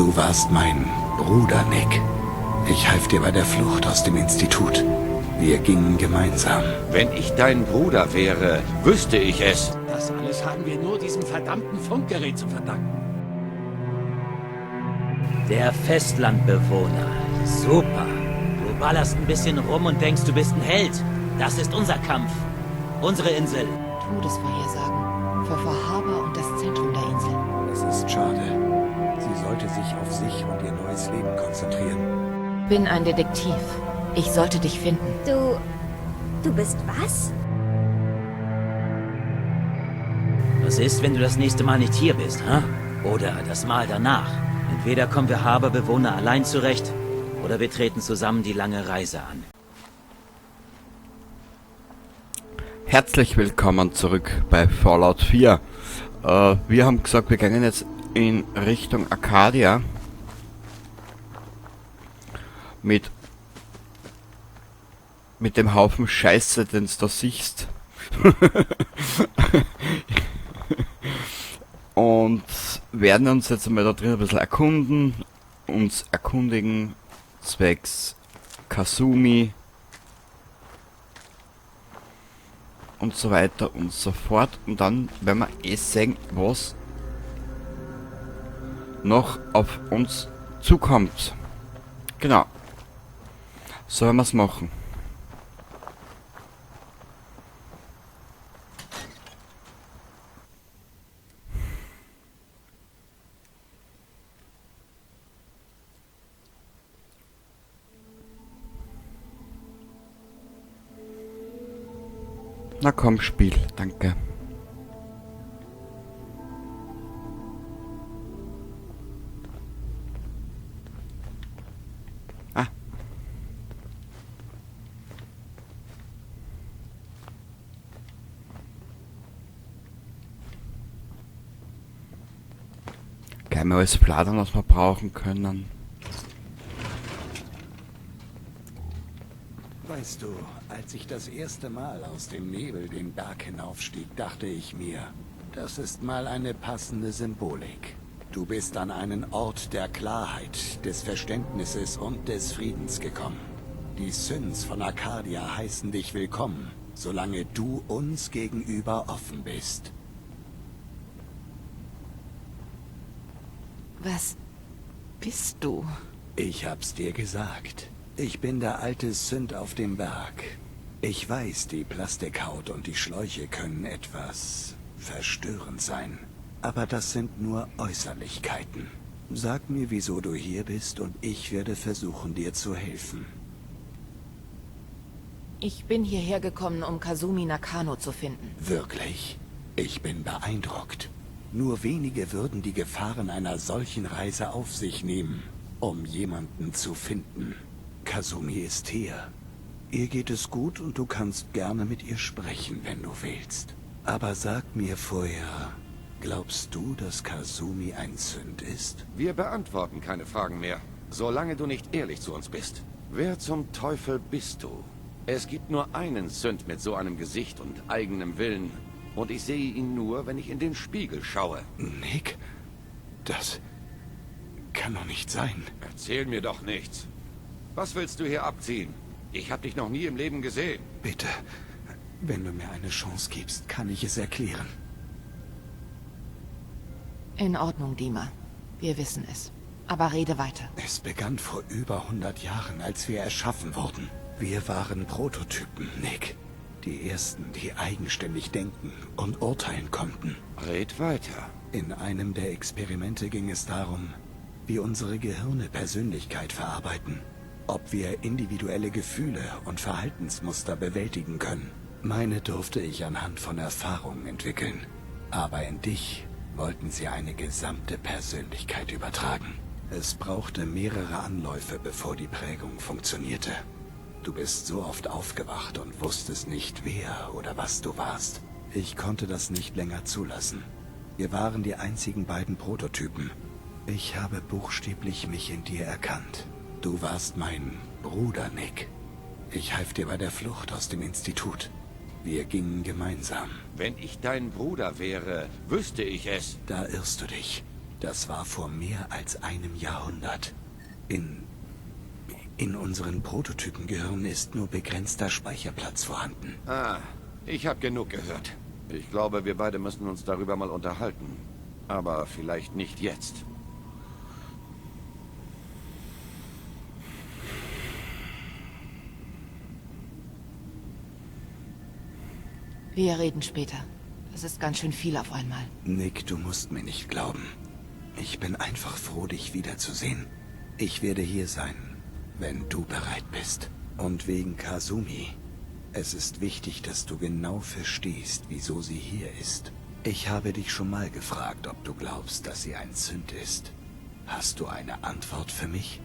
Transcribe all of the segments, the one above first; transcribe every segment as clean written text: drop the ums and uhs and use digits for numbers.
Du warst mein Bruder, Nick. Ich half dir bei der Flucht aus dem Institut. Wir gingen gemeinsam. Wenn ich dein Bruder wäre, wüsste ich es. Das alles haben wir nur diesem verdammten Funkgerät zu verdanken. Der Festlandbewohner. Super. Du ballerst ein bisschen rum und denkst, du bist ein Held. Das ist unser Kampf. Unsere Insel. Todesvorhersagen. Für Far Harbor und das Zentrum der Insel. Es ist schade. Sie sollte sich auf sich und ihr neues Leben konzentrieren. Bin ein Detektiv. Ich sollte dich finden. Du bist was? Was ist, wenn du das nächste Mal nicht hier bist, hä? Oder das Mal danach? Entweder kommen wir Harbor-Bewohner allein zurecht, oder wir treten zusammen die lange Reise an. Herzlich willkommen zurück bei Fallout 4. Wir haben gesagt, wir gehen jetzt in Richtung Arcadia. Mit dem Haufen Scheiße, den du da siehst. Und werden uns jetzt einmal da drin ein bisschen erkunden, uns erkundigen, zwecks Kasumi und so weiter und so fort. Und dann werden wir eh sehen, was noch auf uns zukommt. Genau. So werden wir's machen. Na komm, Spiel, danke. Ah. Gleich mal alles fladern, was wir brauchen können. Weißt du, als ich das erste Mal aus dem Nebel den Berg hinaufstieg, dachte ich mir, das ist mal eine passende Symbolik. Du bist an einen Ort der Klarheit, des Verständnisses und des Friedens gekommen. Die Synths von Arcadia heißen dich willkommen, solange du uns gegenüber offen bist. Was bist du? Ich hab's dir gesagt. Ich bin der alte Synth auf dem Berg. Ich weiß, die Plastikhaut und die Schläuche können etwas verstörend sein. Aber das sind nur Äußerlichkeiten. Sag mir, wieso du hier bist, und ich werde versuchen, dir zu helfen. Ich bin hierher gekommen, um Kasumi Nakano zu finden. Wirklich? Ich bin beeindruckt. Nur wenige würden die Gefahren einer solchen Reise auf sich nehmen, um jemanden zu finden. Kasumi ist hier. Ihr geht es gut und du kannst gerne mit ihr sprechen, wenn du willst. Aber sag mir vorher, glaubst du, dass Kasumi ein Synth ist? Wir beantworten keine Fragen mehr, solange du nicht ehrlich zu uns bist. Wer zum Teufel bist du? Es gibt nur einen Synth mit so einem Gesicht und eigenem Willen. Und ich sehe ihn nur, wenn ich in den Spiegel schaue. Nick? Das kann doch nicht sein. Erzähl mir doch nichts. Was willst du hier abziehen? Ich hab dich noch nie im Leben gesehen. Bitte, wenn du mir eine Chance gibst, kann ich es erklären. In Ordnung, Dima. Wir wissen es. Aber rede weiter. Es begann vor über 100 Jahren, als wir erschaffen wurden. Wir waren Prototypen, Nick. Die ersten, die eigenständig denken und urteilen konnten. Red weiter. In einem der Experimente ging es darum, wie unsere Gehirne Persönlichkeit verarbeiten. Ob wir individuelle Gefühle und Verhaltensmuster bewältigen können. Meine durfte ich anhand von Erfahrungen entwickeln. Aber in dich wollten sie eine gesamte Persönlichkeit übertragen. Es brauchte mehrere Anläufe, bevor die Prägung funktionierte. Du bist so oft aufgewacht und wusstest nicht, wer oder was du warst. Ich konnte das nicht länger zulassen. Wir waren die einzigen beiden Prototypen. Ich habe buchstäblich mich in dir erkannt. Du warst mein Bruder, Nick. Ich half dir bei der Flucht aus dem Institut. Wir gingen gemeinsam. Wenn ich dein Bruder wäre, wüsste ich es. Da irrst du dich. Das war vor mehr als einem Jahrhundert. In unseren Prototypengehirnen ist nur begrenzter Speicherplatz vorhanden. Ah, ich habe genug gehört. Ich glaube, wir beide müssen uns darüber mal unterhalten. Aber vielleicht nicht jetzt. Wir reden später. Das ist ganz schön viel auf einmal. Nick, du musst mir nicht glauben. Ich bin einfach froh, dich wiederzusehen. Ich werde hier sein, wenn du bereit bist. Und wegen Kasumi. Es ist wichtig, dass du genau verstehst, wieso sie hier ist. Ich habe dich schon mal gefragt, ob du glaubst, dass sie ein Synth ist. Hast du eine Antwort für mich?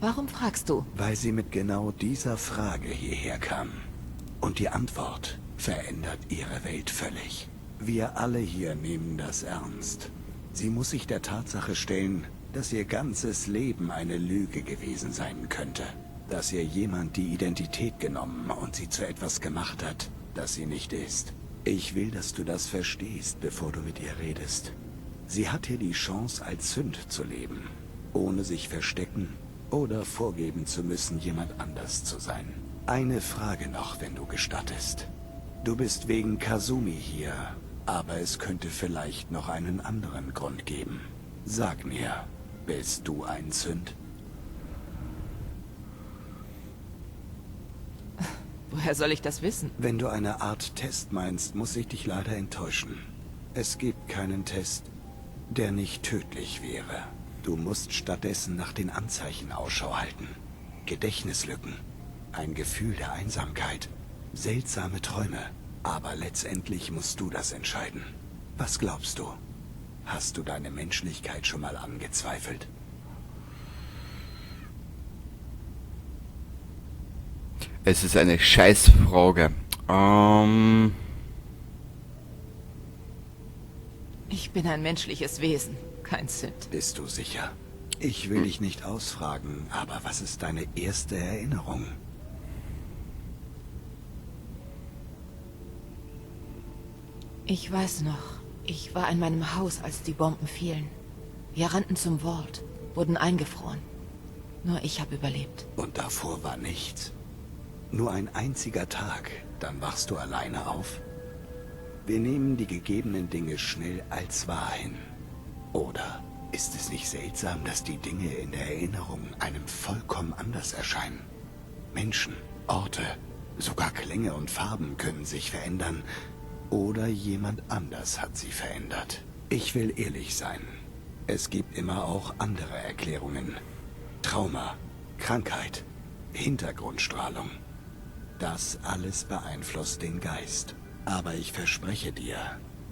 Warum fragst du? Weil sie mit genau dieser Frage hierher kam. Und die Antwort verändert ihre Welt völlig. Wir alle hier nehmen das ernst. Sie muss sich der Tatsache stellen, dass ihr ganzes Leben eine Lüge gewesen sein könnte. Dass ihr jemand die Identität genommen und sie zu etwas gemacht hat, das sie nicht ist. Ich will, dass du das verstehst, bevor du mit ihr redest. Sie hat hier die Chance, als Synth zu leben, ohne sich verstecken oder vorgeben zu müssen, jemand anders zu sein. Eine Frage noch, wenn du gestattest. Du bist wegen Kasumi hier, aber es könnte vielleicht noch einen anderen Grund geben. Sag mir, bist du ein Synth? Woher soll ich das wissen? Wenn du eine Art Test meinst, muss ich dich leider enttäuschen. Es gibt keinen Test, der nicht tödlich wäre. Du musst stattdessen nach den Anzeichen Ausschau halten. Gedächtnislücken, ein Gefühl der Einsamkeit, seltsame Träume. Aber letztendlich musst du das entscheiden. Was glaubst du? Hast du deine Menschlichkeit schon mal angezweifelt? Es ist eine Scheißfrage. Ich bin ein menschliches Wesen, kein Synth. Bist du sicher? Ich will dich nicht ausfragen, aber was ist deine erste Erinnerung? Ich weiß noch, ich war in meinem Haus, als die Bomben fielen. Wir rannten zum Vault, wurden eingefroren. Nur ich habe überlebt. Und davor war nichts? Nur ein einziger Tag, dann wachst du alleine auf? Wir nehmen die gegebenen Dinge schnell als wahr hin. Oder ist es nicht seltsam, dass die Dinge in der Erinnerung einem vollkommen anders erscheinen? Menschen, Orte, sogar Klänge und Farben können sich verändern. Oder jemand anders hat sie verändert. Ich will ehrlich sein. Es gibt immer auch andere Erklärungen. Trauma, Krankheit, Hintergrundstrahlung. Das alles beeinflusst den Geist. Aber ich verspreche dir,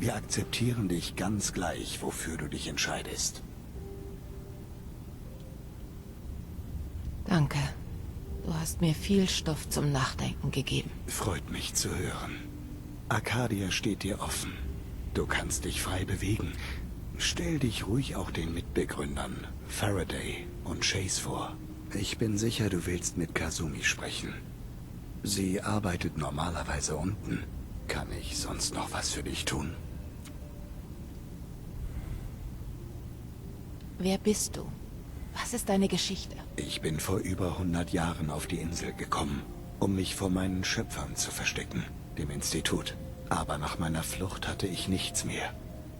wir akzeptieren dich ganz gleich, wofür du dich entscheidest. Danke. Du hast mir viel Stoff zum Nachdenken gegeben. Freut mich zu hören. Arcadia steht dir offen. Du kannst dich frei bewegen. Stell dich ruhig auch den Mitbegründern, Faraday und Chase vor. Ich bin sicher, du willst mit Kasumi sprechen. Sie arbeitet normalerweise unten. Kann ich sonst noch was für dich tun? Wer bist du? Was ist deine Geschichte? Ich bin vor über 100 Jahren auf die Insel gekommen, um mich vor meinen Schöpfern zu verstecken, dem Institut. Aber nach meiner Flucht hatte ich nichts mehr.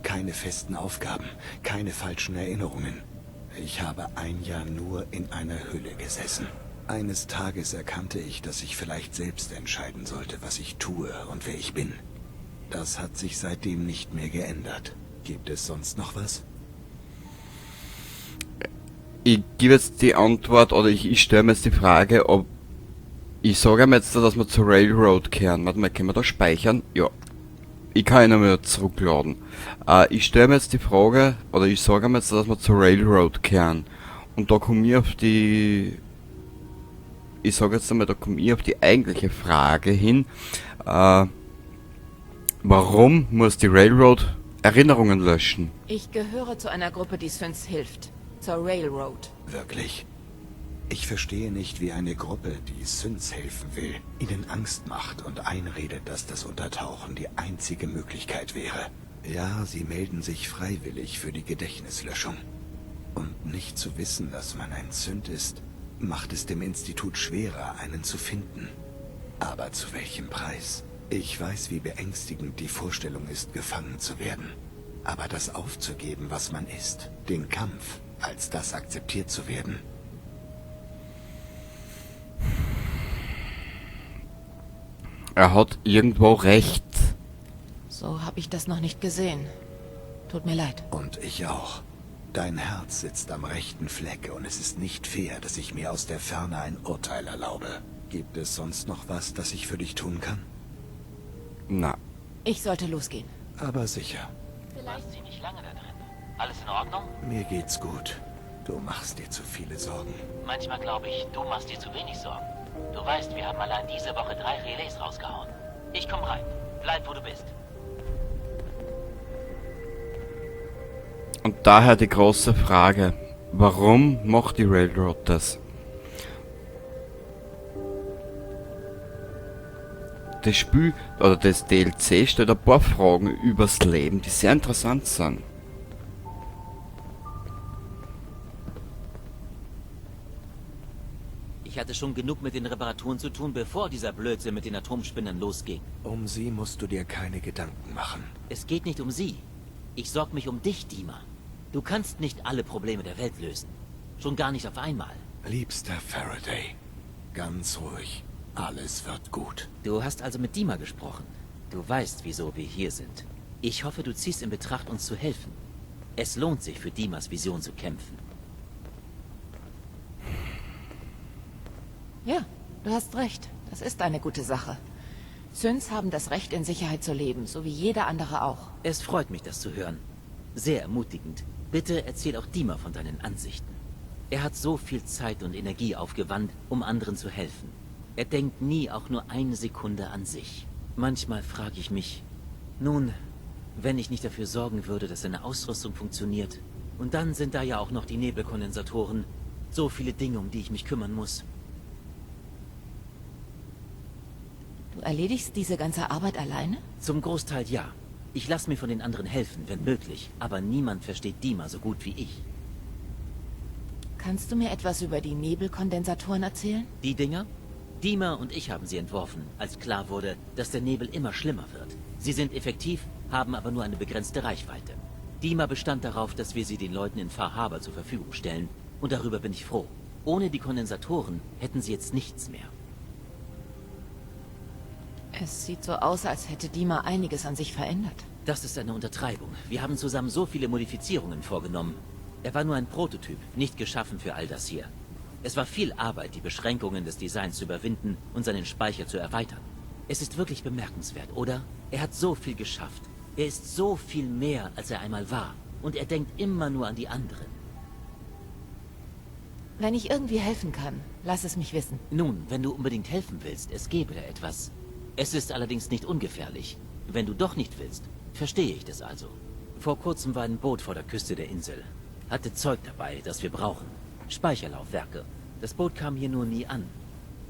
Keine festen Aufgaben, keine falschen Erinnerungen. Ich habe ein Jahr nur in einer Hülle gesessen. Eines Tages erkannte ich, dass ich vielleicht selbst entscheiden sollte, was ich tue und wer ich bin. Das hat sich seitdem nicht mehr geändert. Gibt es sonst noch was? Ich gebe jetzt die Antwort, oder ich stelle mir jetzt die Frage, ob... Ich sage ihm jetzt, dass wir zur Railroad kehren. Warte mal, können wir da speichern? Ja. Ich kann ihn nochmal zurückladen. Ich stelle mir jetzt die Frage, oder ich sage ihm jetzt, dass wir zur Railroad kehren. Und da komme ich auf die... Ich sage jetzt einmal, da komme ich auf die eigentliche Frage hin. Warum muss die Railroad Erinnerungen löschen? Ich gehöre zu einer Gruppe, die Synths hilft. Zur Railroad. Wirklich? Ich verstehe nicht, wie eine Gruppe, die Synths helfen will, ihnen Angst macht und einredet, dass das Untertauchen die einzige Möglichkeit wäre. Ja, sie melden sich freiwillig für die Gedächtnislöschung. Und nicht zu wissen, dass man ein Zünd ist, macht es dem Institut schwerer, einen zu finden. Aber zu welchem Preis? Ich weiß, wie beängstigend die Vorstellung ist, gefangen zu werden. Aber das aufzugeben, was man ist, den Kampf, als das akzeptiert zu werden. Er hat irgendwo recht. So habe ich das noch nicht gesehen. Tut mir leid. Und ich auch. Dein Herz sitzt am rechten Fleck und es ist nicht fair, dass ich mir aus der Ferne ein Urteil erlaube. Gibt es sonst noch was, das ich für dich tun kann? Na. Ich sollte losgehen. Aber sicher. Du warst ziemlich lange da drin. Alles in Ordnung? Mir geht's gut. Du machst dir zu viele Sorgen. Manchmal glaube ich, du machst dir zu wenig Sorgen. Du weißt, wir haben allein diese Woche 3 Relais rausgehauen. Ich komm rein. Bleib, wo du bist. Und daher die große Frage, warum macht die Railroad das? Das Spiel, oder das DLC stellt ein paar Fragen übers Leben, die sehr interessant sind. Ich hatte schon genug mit den Reparaturen zu tun, bevor dieser Blödsinn mit den Atomspinnern losging. Um sie musst du dir keine Gedanken machen. Es geht nicht um sie. Ich sorg mich um dich, Dima. Du kannst nicht alle Probleme der Welt lösen. Schon gar nicht auf einmal. Liebster Faraday, ganz ruhig. Alles wird gut. Du hast also mit Dima gesprochen. Du weißt, wieso wir hier sind. Ich hoffe, du ziehst in Betracht, uns zu helfen. Es lohnt sich, für Dimas Vision zu kämpfen. Ja, du hast recht. Das ist eine gute Sache. Synths haben das Recht, in Sicherheit zu leben, so wie jeder andere auch. Es freut mich, das zu hören. Sehr ermutigend. Bitte erzähl auch Dima von deinen Ansichten. Er hat so viel Zeit und Energie aufgewandt, um anderen zu helfen. Er denkt nie auch nur eine Sekunde an sich. Manchmal frage ich mich, nun, wenn ich nicht dafür sorgen würde, dass seine Ausrüstung funktioniert. Und dann sind da ja auch noch die Nebelkondensatoren. So viele Dinge, um die ich mich kümmern muss. Du erledigst diese ganze Arbeit alleine? Zum Großteil ja. Ich lasse mir von den anderen helfen, wenn möglich. Aber niemand versteht Dima so gut wie ich. Kannst du mir etwas über die Nebelkondensatoren erzählen? Die Dinger? Dima und ich haben sie entworfen, als klar wurde, dass der Nebel immer schlimmer wird. Sie sind effektiv, haben aber nur eine begrenzte Reichweite. Dima bestand darauf, dass wir sie den Leuten in Far Harbor zur Verfügung stellen. Und darüber bin ich froh. Ohne die Kondensatoren hätten sie jetzt nichts mehr. Es sieht so aus, als hätte Dima einiges an sich verändert. Das ist eine Untertreibung. Wir haben zusammen so viele Modifizierungen vorgenommen. Er war nur ein Prototyp, nicht geschaffen für all das hier. Es war viel Arbeit, die Beschränkungen des Designs zu überwinden und seinen Speicher zu erweitern. Es ist wirklich bemerkenswert, oder? Er hat so viel geschafft. Er ist so viel mehr, als er einmal war. Und er denkt immer nur an die anderen. Wenn ich irgendwie helfen kann, lass es mich wissen. Nun, wenn du unbedingt helfen willst, es gäbe da etwas. Es ist allerdings nicht ungefährlich. Wenn du doch nicht willst, verstehe ich das also. Vor kurzem war ein Boot vor der Küste der Insel. Hatte Zeug dabei, das wir brauchen. Speicherlaufwerke. Das Boot kam hier nur nie an.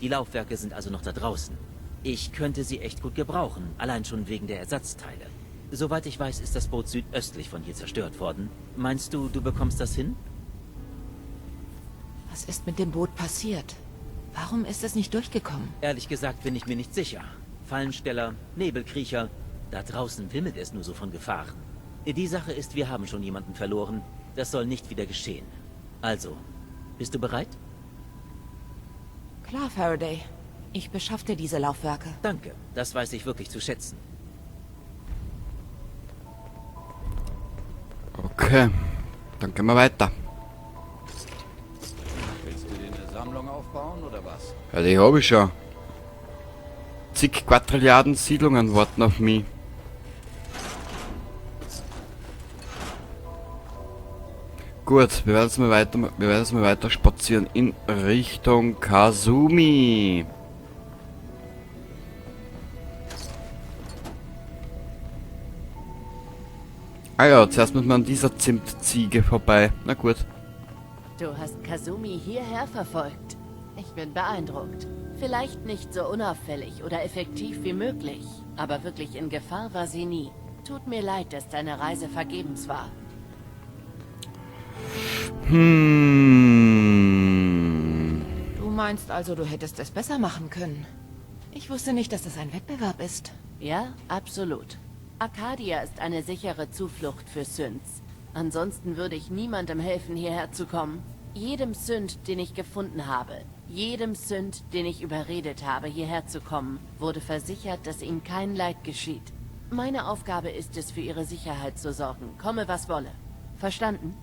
Die Laufwerke sind also noch da draußen. Ich könnte sie echt gut gebrauchen, allein schon wegen der Ersatzteile. Soweit ich weiß, ist das Boot südöstlich von hier zerstört worden. Meinst du, du bekommst das hin? Was ist mit dem Boot passiert? Warum ist es nicht durchgekommen? Ehrlich gesagt bin ich mir nicht sicher. Fallensteller, Nebelkriecher, da draußen wimmelt es nur so von Gefahren. Die Sache ist, wir haben schon jemanden verloren. Das soll nicht wieder geschehen. Also, bist du bereit? Klar, Faraday. Ich beschaff dir diese Laufwerke. Danke, das weiß ich wirklich zu schätzen. Okay, dann gehen wir weiter. Willst du dir eine Sammlung aufbauen oder was? Ja, die hab ich schon. Zig Quadrilliarden Siedlungen warten auf mich. Gut, wir werden jetzt mal weiter spazieren in Richtung Kasumi. Ah ja, zuerst muss man an dieser Zimtziege vorbei. Na gut. Du hast Kasumi hierher verfolgt. Ich bin beeindruckt. Vielleicht nicht so unauffällig oder effektiv wie möglich, aber wirklich in Gefahr war sie nie. Tut mir leid, dass deine Reise vergebens war. Du meinst also, du hättest es besser machen können? Ich wusste nicht, dass das ein Wettbewerb ist. Ja, absolut. Arcadia ist eine sichere Zuflucht für Synths. Ansonsten würde ich niemandem helfen, hierher zu kommen. Jedem Synth, den ich gefunden habe, jedem Synth, den ich überredet habe, hierher zu kommen, wurde versichert, dass ihm kein Leid geschieht. Meine Aufgabe ist es, für ihre Sicherheit zu sorgen, komme was wolle. Verstanden?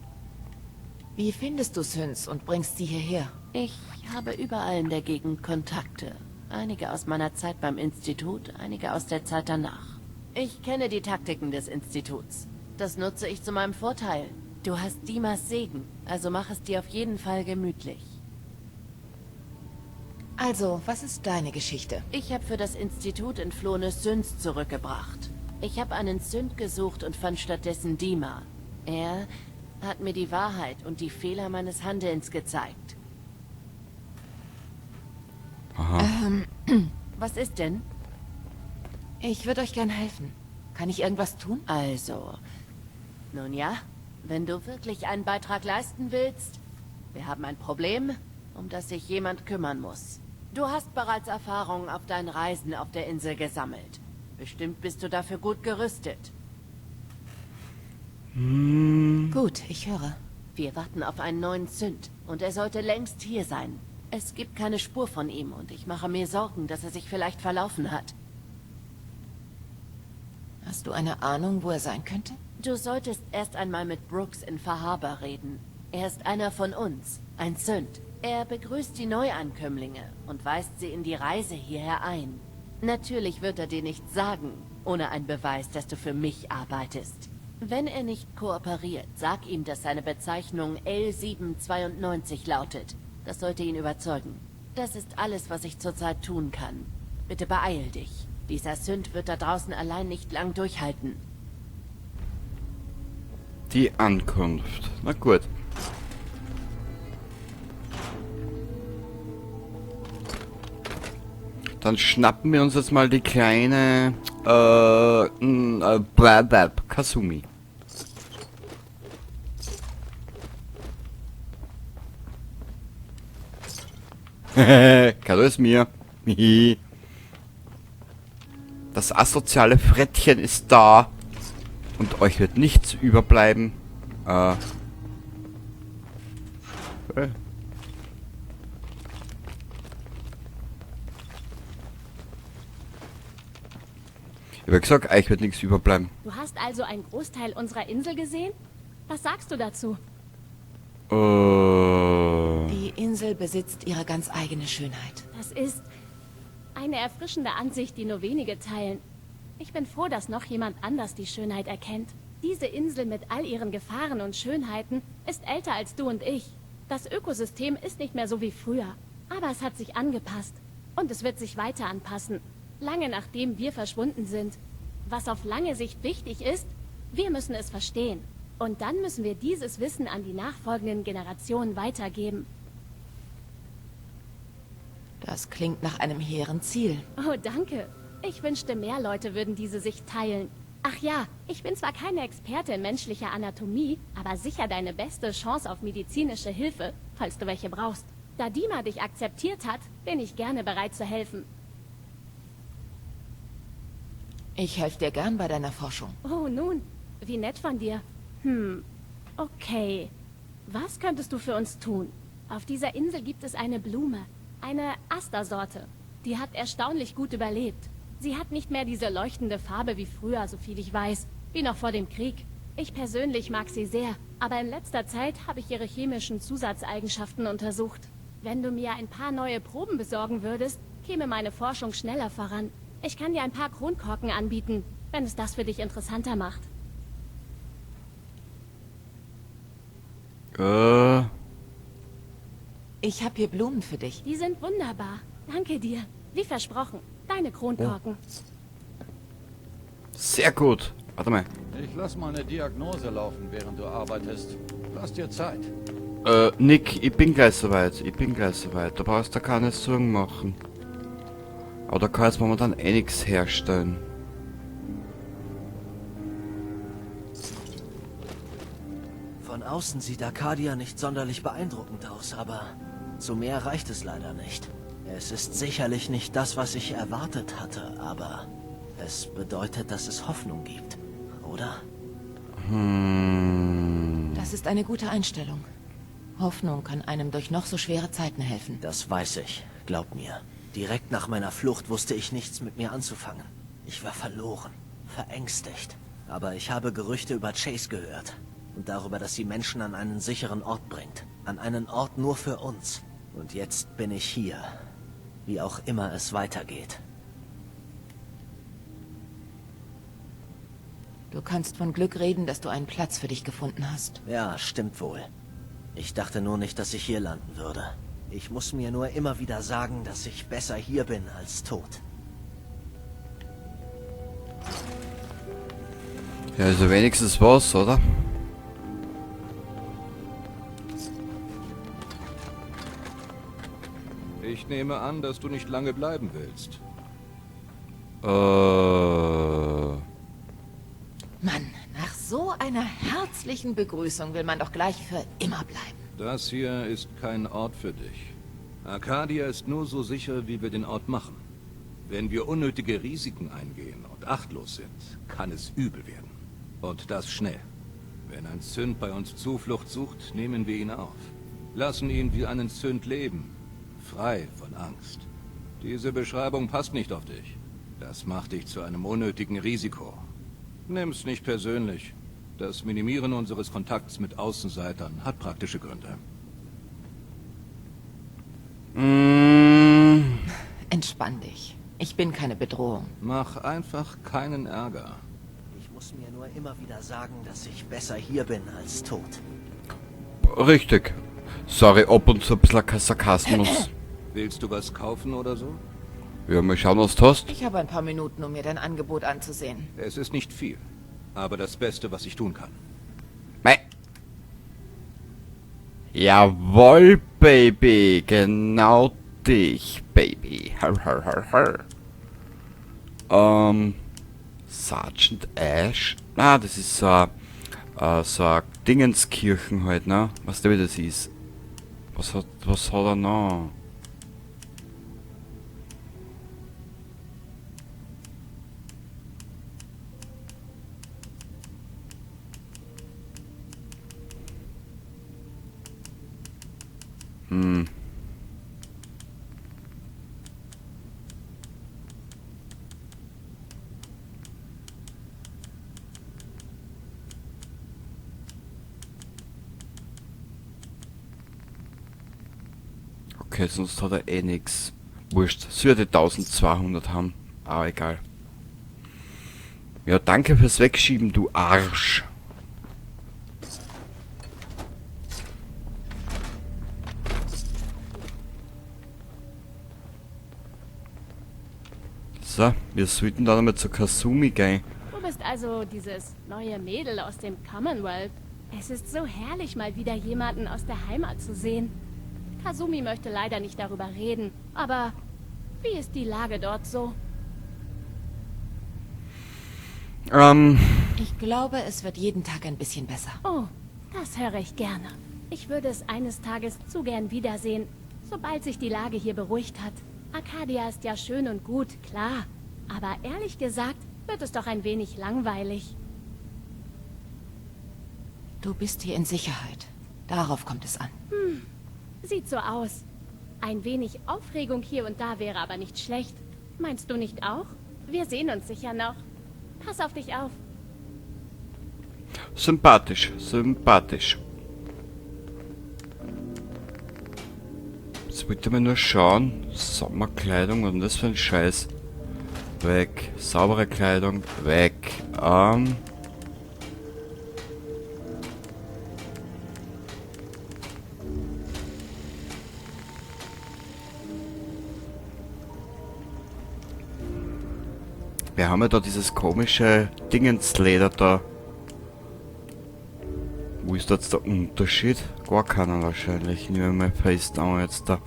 Wie findest du Synths und bringst sie hierher? Ich habe überall in der Gegend Kontakte. Einige aus meiner Zeit beim Institut, einige aus der Zeit danach. Ich kenne die Taktiken des Instituts. Das nutze ich zu meinem Vorteil. Du hast Dimas Segen, also mach es dir auf jeden Fall gemütlich. Also, was ist deine Geschichte? Ich habe für das Institut entflohene Synths zurückgebracht. Ich habe einen Synth gesucht und fand stattdessen Dima. Er hat mir die Wahrheit und die Fehler meines Handelns gezeigt. Aha. Was ist denn? Ich würde euch gern helfen. Kann ich irgendwas tun? Also, nun ja, wenn du wirklich einen Beitrag leisten willst, wir haben ein Problem, um das sich jemand kümmern muss. Du hast bereits Erfahrungen auf deinen Reisen auf der Insel gesammelt. Bestimmt bist du dafür gut gerüstet. Gut, ich höre. Wir warten auf einen neuen Synth und er sollte längst hier sein. Es gibt keine Spur von ihm und ich mache mir Sorgen, dass er sich vielleicht verlaufen hat. Hast du eine Ahnung, wo er sein könnte? Du solltest erst einmal mit Brooks in Far Harbor reden. Er ist einer von uns, ein Synth. Er begrüßt die Neuankömmlinge und weist sie in die Reise hierher ein. Natürlich wird er dir nichts sagen, ohne einen Beweis, dass du für mich arbeitest. Wenn er nicht kooperiert, sag ihm, dass seine Bezeichnung L792 lautet. Das sollte ihn überzeugen. Das ist alles, was ich zurzeit tun kann. Bitte beeil dich. Dieser Synth wird da draußen allein nicht lang durchhalten. Die Ankunft. Na gut. Dann schnappen wir uns jetzt mal die kleine Kasumi. Kado ist mir. Das asoziale Frettchen ist da. Und euch wird nichts überbleiben. Ich hab gesagt, euch wird nichts überbleiben. Du hast also einen Großteil unserer Insel gesehen? Was sagst du dazu? Die Insel besitzt ihre ganz eigene Schönheit. Das ist eine erfrischende Ansicht, die nur wenige teilen. Ich bin froh, dass noch jemand anders die Schönheit erkennt. Diese Insel mit all ihren Gefahren und Schönheiten ist älter als du und ich. Das Ökosystem ist nicht mehr so wie früher. Aber es hat sich angepasst. Und es wird sich weiter anpassen. Lange nachdem wir verschwunden sind. Was auf lange Sicht wichtig ist, wir müssen es verstehen. Und dann müssen wir dieses Wissen an die nachfolgenden Generationen weitergeben. Das klingt nach einem hehren Ziel. Oh, danke. Ich wünschte, mehr Leute würden diese Sicht teilen. Ach ja, ich bin zwar keine Experte in menschlicher Anatomie, aber sicher deine beste Chance auf medizinische Hilfe, falls du welche brauchst. Da Dima dich akzeptiert hat, bin ich gerne bereit zu helfen. Ich helfe dir gern bei deiner Forschung. Oh, nun, wie nett von dir. Okay. Was könntest du für uns tun? Auf dieser Insel gibt es eine Blume, eine Astersorte. Die hat erstaunlich gut überlebt. Sie hat nicht mehr diese leuchtende Farbe wie früher, soviel ich weiß, wie noch vor dem Krieg. Ich persönlich mag sie sehr, aber in letzter Zeit habe ich ihre chemischen Zusatzeigenschaften untersucht. Wenn du mir ein paar neue Proben besorgen würdest, käme meine Forschung schneller voran. Ich kann dir ein paar Kronkorken anbieten, wenn es das für dich interessanter macht. Ich hab hier Blumen für dich. Die sind wunderbar. Danke dir. Wie versprochen. Deine Kronkorken. Oh. Sehr gut. Warte mal. Ich lass mal eine Diagnose laufen, während du arbeitest. Lass dir Zeit. Nick, ich bin gleich soweit. Ich bin gleich soweit. Da brauchst du keine Sorgen machen. Aber da kann jetzt momentan eh nichts herstellen. Von außen sieht Arcadia nicht sonderlich beeindruckend aus, aber zu mehr reicht es leider nicht. Es ist sicherlich nicht das, was ich erwartet hatte, aber es bedeutet, dass es Hoffnung gibt, oder? Das ist eine gute Einstellung. Hoffnung kann einem durch noch so schwere Zeiten helfen. Das weiß ich, glaub mir. Direkt nach meiner Flucht wusste ich nichts mit mir anzufangen. Ich war verloren, verängstigt. Aber ich habe Gerüchte über Chase gehört. Und darüber, dass sie Menschen an einen sicheren Ort bringt. An einen Ort nur für uns. Und jetzt bin ich hier. Wie auch immer es weitergeht. Du kannst von Glück reden, dass du einen Platz für dich gefunden hast. Ja, stimmt wohl. Ich dachte nur nicht, dass ich hier landen würde. Ich muss mir nur immer wieder sagen, dass ich besser hier bin als tot. Ja, also wenigstens was, oder? Ich nehme an, dass du nicht lange bleiben willst. Mann, nach so einer herzlichen Begrüßung will man doch gleich für immer bleiben. Das hier ist kein Ort für dich. Arcadia ist nur so sicher, wie wir den Ort machen. Wenn wir unnötige Risiken eingehen und achtlos sind, kann es übel werden. Und das schnell. Wenn ein Synth bei uns Zuflucht sucht, nehmen wir ihn auf. Lassen ihn wie einen Synth leben. Frei von Angst. Diese Beschreibung passt nicht auf dich. Das macht dich zu einem unnötigen Risiko. Nimm's nicht persönlich. Das Minimieren unseres Kontakts mit Außenseitern hat praktische Gründe. Entspann dich. Ich bin keine Bedrohung. Mach einfach keinen Ärger. Ich muss mir nur immer wieder sagen, dass ich besser hier bin als tot. Richtig. Sorry, ab und zu ein bisschen Sarkasmus. Willst du was kaufen oder so? Ja, mal schauen, was du hast. Ich habe ein paar Minuten, um mir dein Angebot anzusehen. Es ist nicht viel, aber das Beste, was ich tun kann. Mei. Jawohl, Baby. Genau dich, Baby. Har, har, har, har. Sergeant Ash. Ah, das ist so ein Dingenskirchen halt, ne? Was der wieder ist. Was hat er noch? Okay, sonst hat er eh nix. Wurscht. Sie wird die 1200 haben. Aber egal. Ja, danke fürs Wegschieben, du Arsch. So, wir sollten da nochmal zu Kasumi gehen. Du bist also dieses neue Mädel aus dem Commonwealth. Es ist so herrlich, mal wieder jemanden aus der Heimat zu sehen. Kasumi möchte leider nicht darüber reden, aber wie ist die Lage dort so? Ich glaube, es wird jeden Tag ein bisschen besser. Oh, das höre ich gerne. Ich würde es eines Tages zu gern wiedersehen, sobald sich die Lage hier beruhigt hat. Arcadia ist ja schön und gut, klar. Aber ehrlich gesagt, wird es doch ein wenig langweilig. Du bist hier in Sicherheit. Darauf kommt es an. Sieht so aus. Ein wenig Aufregung hier und da wäre aber nicht schlecht. Meinst du nicht auch? Wir sehen uns sicher noch. Pass auf dich auf. Sympathisch, sympathisch. Jetzt wollte ich mal nur schauen. Sommerkleidung, was ist das für ein Scheiß? Weg. Saubere Kleidung, weg. Wir haben ja da dieses komische Dingensleder da. Wo ist da jetzt der Unterschied? Gar keiner wahrscheinlich. Nehmen wir mal fest an jetzt da.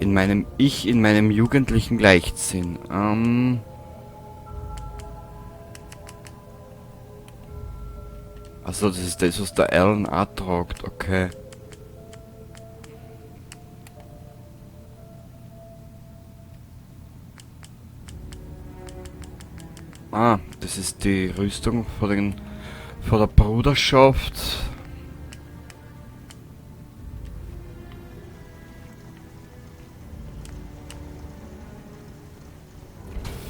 In meinem Ich, in meinem jugendlichen Leichtsinn. Also das ist das, was der Alan auch tragt, okay. Ah, das ist die Rüstung von der Bruderschaft.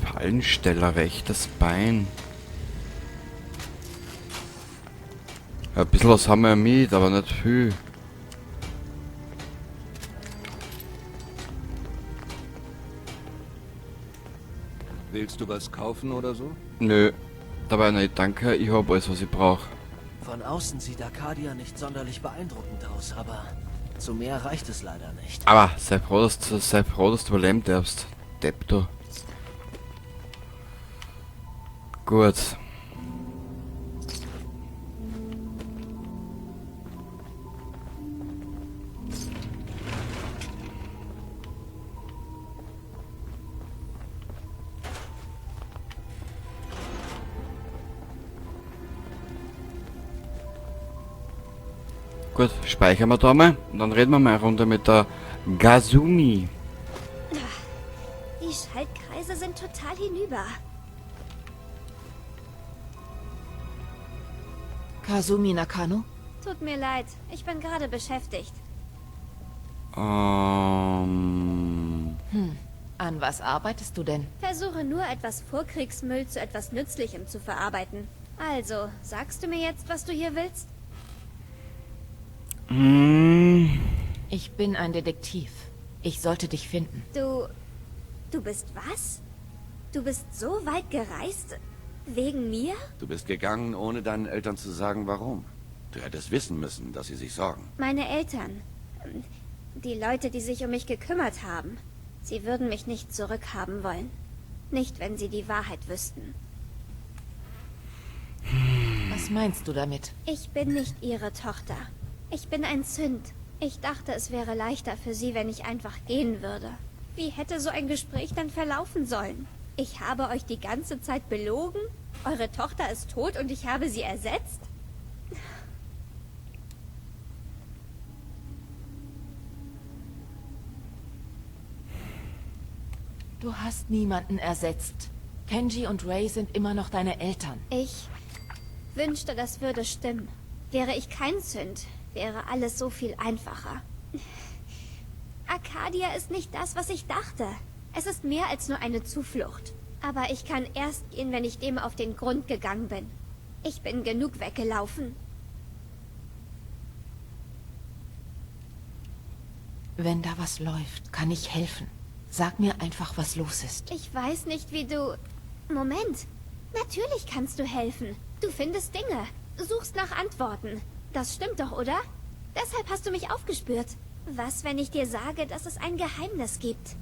Fallensteller, rechtes Bein. Ja, ein bisschen was haben wir ja mit, aber nicht viel. Willst du was kaufen oder so? Nö, dabei nicht, danke. Ich hab alles, was ich brauche. Von außen sieht Arcadia nicht sonderlich beeindruckend aus, aber zu mehr reicht es leider nicht. Aber sei froh, dass du überleben darfst. Depp, du. Gut. Gut, speichern wir da mal und dann reden wir mal eine Runde mit der Kasumi. Die Schaltkreise sind total hinüber. Kasumi Nakano? Tut mir leid, ich bin gerade beschäftigt. An was arbeitest du denn? Versuche nur, etwas Vorkriegsmüll zu etwas Nützlichem zu verarbeiten. Also, sagst du mir jetzt, was du hier willst? Ich bin ein Detektiv. Ich sollte dich finden. Du bist was? Du bist so weit gereist? Wegen mir? Du bist gegangen, ohne deinen Eltern zu sagen, warum. Du hättest wissen müssen, dass sie sich sorgen. Meine Eltern. Die Leute, die sich um mich gekümmert haben. Sie würden mich nicht zurückhaben wollen. Nicht, wenn sie die Wahrheit wüssten. Was meinst du damit? Ich bin nicht ihre Tochter. Ich bin ein Synth. Ich dachte, es wäre leichter für sie, wenn ich einfach gehen würde. Wie hätte so ein Gespräch dann verlaufen sollen? Ich habe euch die ganze Zeit belogen? Eure Tochter ist tot und ich habe sie ersetzt? Du hast niemanden ersetzt. Kenji und Ray sind immer noch deine Eltern. Ich wünschte, das würde stimmen. Wäre ich kein Synth, wäre alles so viel einfacher. Arcadia ist nicht das, was ich dachte. Es ist mehr als nur eine Zuflucht. Aber ich kann erst gehen, wenn ich dem auf den Grund gegangen bin. Ich bin genug weggelaufen. Wenn da was läuft, kann ich helfen. Sag mir einfach, was los ist. Ich weiß nicht, wie du... Moment. Natürlich kannst du helfen. Du findest Dinge. Suchst nach Antworten. Das stimmt doch, oder? Deshalb hast du mich aufgespürt. Was, wenn ich dir sage, dass es ein Geheimnis gibt?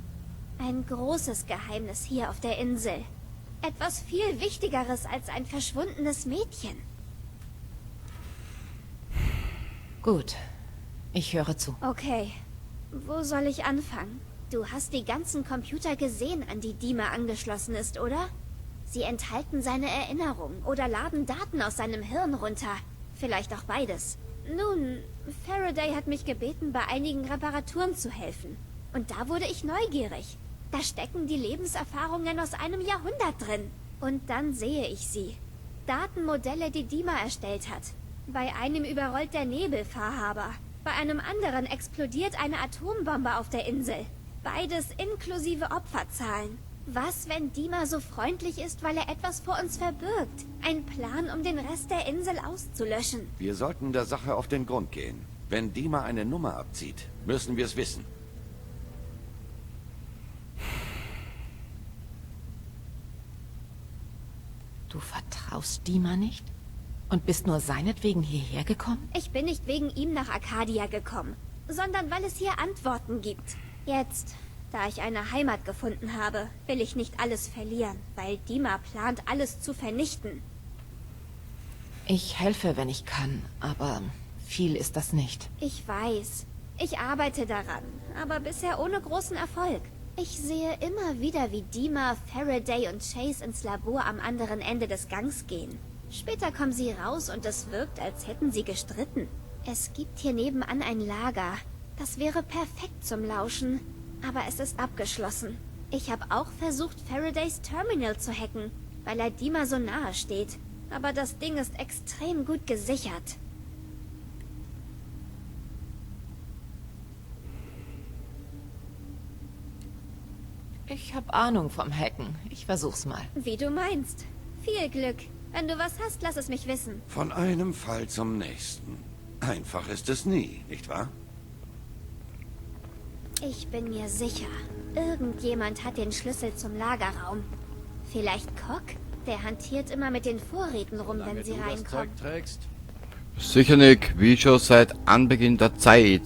Ein großes Geheimnis hier auf der Insel. Etwas viel Wichtigeres als ein verschwundenes Mädchen. Gut. Ich höre zu. Okay. Wo soll ich anfangen? Du hast die ganzen Computer gesehen, an die Dima angeschlossen ist, oder? Sie enthalten seine Erinnerungen oder laden Daten aus seinem Hirn runter. Vielleicht auch beides. Nun, Faraday hat mich gebeten, bei einigen Reparaturen zu helfen. Und da wurde ich neugierig. Da stecken die Lebenserfahrungen aus einem Jahrhundert drin. Und dann sehe ich sie. Datenmodelle, die Dima erstellt hat. Bei einem überrollt der Nebel Fahrhaber. Bei einem anderen explodiert eine Atombombe auf der Insel. Beides inklusive Opferzahlen. Was, wenn Dima so freundlich ist, weil er etwas vor uns verbirgt? Ein Plan, um den Rest der Insel auszulöschen. Wir sollten der Sache auf den Grund gehen. Wenn Dima eine Nummer abzieht, müssen wir es wissen. Du vertraust Dima nicht? Und bist nur seinetwegen hierher gekommen? Ich bin nicht wegen ihm nach Arcadia gekommen, sondern weil es hier Antworten gibt. Jetzt, da ich eine Heimat gefunden habe, will ich nicht alles verlieren, weil Dima plant, alles zu vernichten. Ich helfe, wenn ich kann, aber viel ist das nicht. Ich weiß. Ich arbeite daran, aber bisher ohne großen Erfolg. Ich sehe immer wieder, wie Dima, Faraday und Chase ins Labor am anderen Ende des Gangs gehen. Später kommen sie raus und es wirkt, als hätten sie gestritten. Es gibt hier nebenan ein Lager. Das wäre perfekt zum Lauschen. Aber es ist abgeschlossen. Ich habe auch versucht, Faradays Terminal zu hacken, weil er Dima so nahe steht. Aber das Ding ist extrem gut gesichert. Ich habe Ahnung vom Hacken. Ich versuch's mal. Wie du meinst. Viel Glück. Wenn du was hast, lass es mich wissen. Von einem Fall zum nächsten. Einfach ist es nie, nicht wahr? Ich bin mir sicher, irgendjemand hat den Schlüssel zum Lagerraum. Vielleicht Cock? Der hantiert immer mit den Vorräten rum, Solange wenn sie du das reinkommen. Zeug trägst, Sicher nicht, wie schon seit Anbeginn der Zeit.